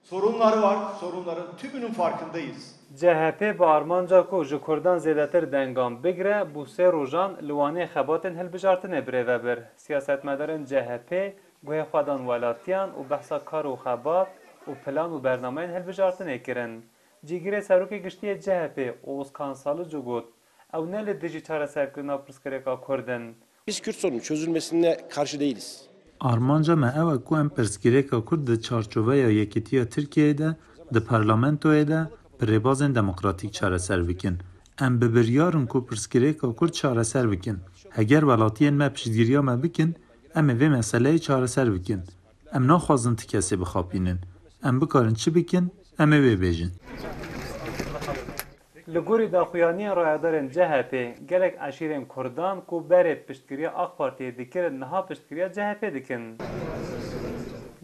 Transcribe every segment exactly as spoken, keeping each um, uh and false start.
Sorunları var, sorunların tümünün farkındayız. C H P bi armanca ku ji Kurdan zêdetir dengan bigire, bû sê rojan li Wanê xebatên hilbijartinê birêve bir. Siyasetmedarên C H P guhê xwe dan welatiyan û behsa kar û xebat û plan û bernameyên hilbijartinê kirin. Cîgirê Serokê Giştî yê C H P Oğuz Kansalıcu got, ew ne li dijî çareserkirina pirsgirêka Kurd in. Biz Kürt sorunun çözülmesine karşı değiliz. Armanca me ew e ku em pirsgirêka Kurd di çarçoveya yekîtiya Tirkiyeyê de, di parlamentoyê de, bi rêbazên demokratîk çareser bikin. Em bi biryar in ku pirsgirêka Kurd çareser bikin. Heger welatiyên me piştgiriya me bikin, em ê vê meseleyê çareser bikin. Em naxwazin ti kesê bixapînin. Em bikarin çi bikin, em ê wê bêjin. Li gorî daxuyaniyên rayedarên C H P, gelek eşîrên Kurdan ku berê piştgiriya AK Partiyê dikirin, niha piştgiriya C H P dikin.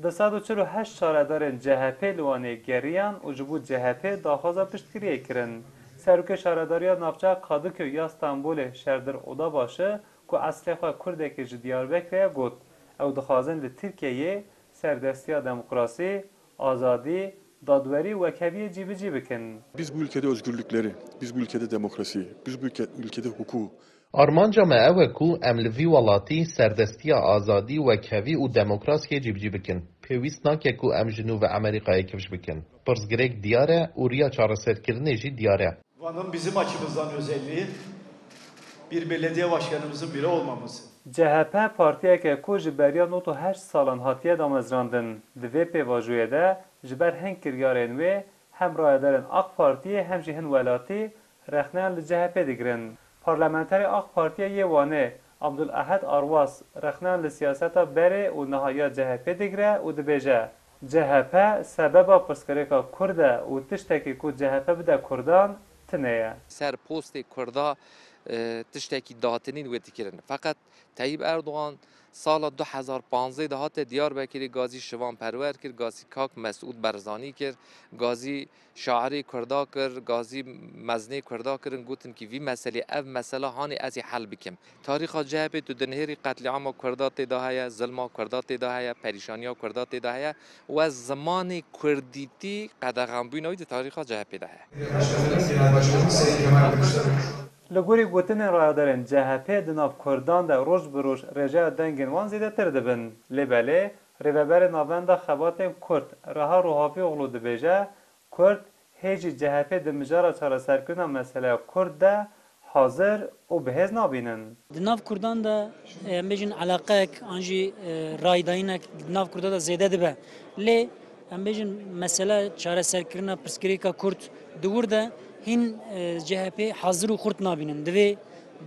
Du sed û çil û heşt rayedarên C H P li Wanê geriyan û ji bo C H P daxwaza piştgiriyê kirin. Serokê Şaredariya Navçeya Kadıköy ya Stenbolê Şerdir Odabaşı ku eslê xwe Kurdekî ji Diyarbekirê ye got, ew dixwazin li Tirkiyeyê serdestiya demokrasî, azadî, dadwerî û wekheviyê cîbicî bikin. Biz bu ülkede özgürlükleri, biz bu ülkede demokrasiyi, biz bu ülke- ülkede hukuku, Armanca me ew e ku em li vî welatî serdestiya, azadî, wekhevî û demokrasiyê cîbicî bikin. Pêwîst nake ku em ji nû ve Amerîkayê kifş bikin. Pirsgirêk diyar e û riya çareserkirinê jî diyar e. Van'ın bizim açımızdan özelliği bir belediye başkanımızın bile olmaması. C H P partiyek e ku ji beriya nod û heşt salan hatiye damezrandin. Di vê pêvajoyê de ji ber hin kiryarên wê hem rayedarên AK Partiyê hem jî hin welatî rexneyan li C H P digirin. Parlamenterê AK Partiyê yê Wanê Abdul Ehed Arwas rexneyan li siyaseta berê û niha ya C H P digire û dibêje, C H P sebeba pirsgirêka Kurd e û tiştekî ku C H P bide Kurdan tune ye. Ser postê Kurda e, tiştekî datinîn wê dikirin. Feqet Tayyip Erdogan sala du hezar panzdeh de hate Diyarbekirê gazî Şivan Perwer kir, gazî Kak Mesûd Barzanî kir, gazî şairê Kurda kir, gazî mezinê Kurda kirin, gotin kî vî meselê, ev mesela hanê ez ê hel bikim. Tarîxa C H P tu dinihêrî qetlîama Kurda tê de heye, zilma Kurda tê de heye, perîşaniya Kurda tê de heye û ez zimanê Kurdîtî qedexanbûyîna wî di tarîxa C H P de heye. Li gorî gotinên rayedarên C H P di nav Kurdan de roj bi roj rêjeya dengên wan zêdetir dibin. Lê belê Rêveberê Navenda Xebatên Kurd Reha Rohavîoglu dibêje, Kurd hê jî C H P di mijara çareserkirina meseleya Kurd de hazir û bi hêz nabînin. Di nav Kurdan de, e, em bêjin eleqek an jî, e, raydayînek di nav Kurda de zêde dibe. Lê em bêjin mesele çareserkirina pirsgirêka Kurd di wir de hîn, e, C H P hazir û xurt nabînin. Divê,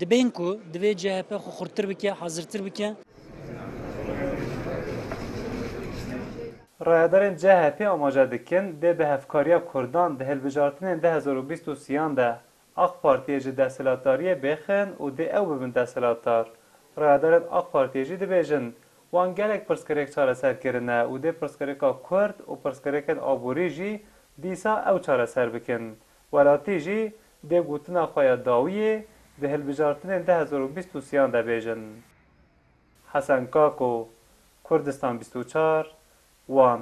dibên ku divê C H P xwe xurttir bike, hazirtir bike. Rayedarên C H P amaje dikin, dê bi hevkariya Kurdan di hilbijartinên du hezar û bîst û sêyan de AK Partiyê ji desthilatdariyê bêxin û dê ew bibin desthilatdar. Rayedarên AK Partiyê jî dibêjin, wan gelek pirsgirêk çareser kirine û dê pirsgirêka Kurd û pirsgirêkên aborî jî dîsa ew çareser bikin. Welatî jî dê gotina xwe ya dawiyê di hilbijartinên du hezar û bîst û sêyan de bêjin. Hesen Kako, Kurdistan bîst û çar, Wan.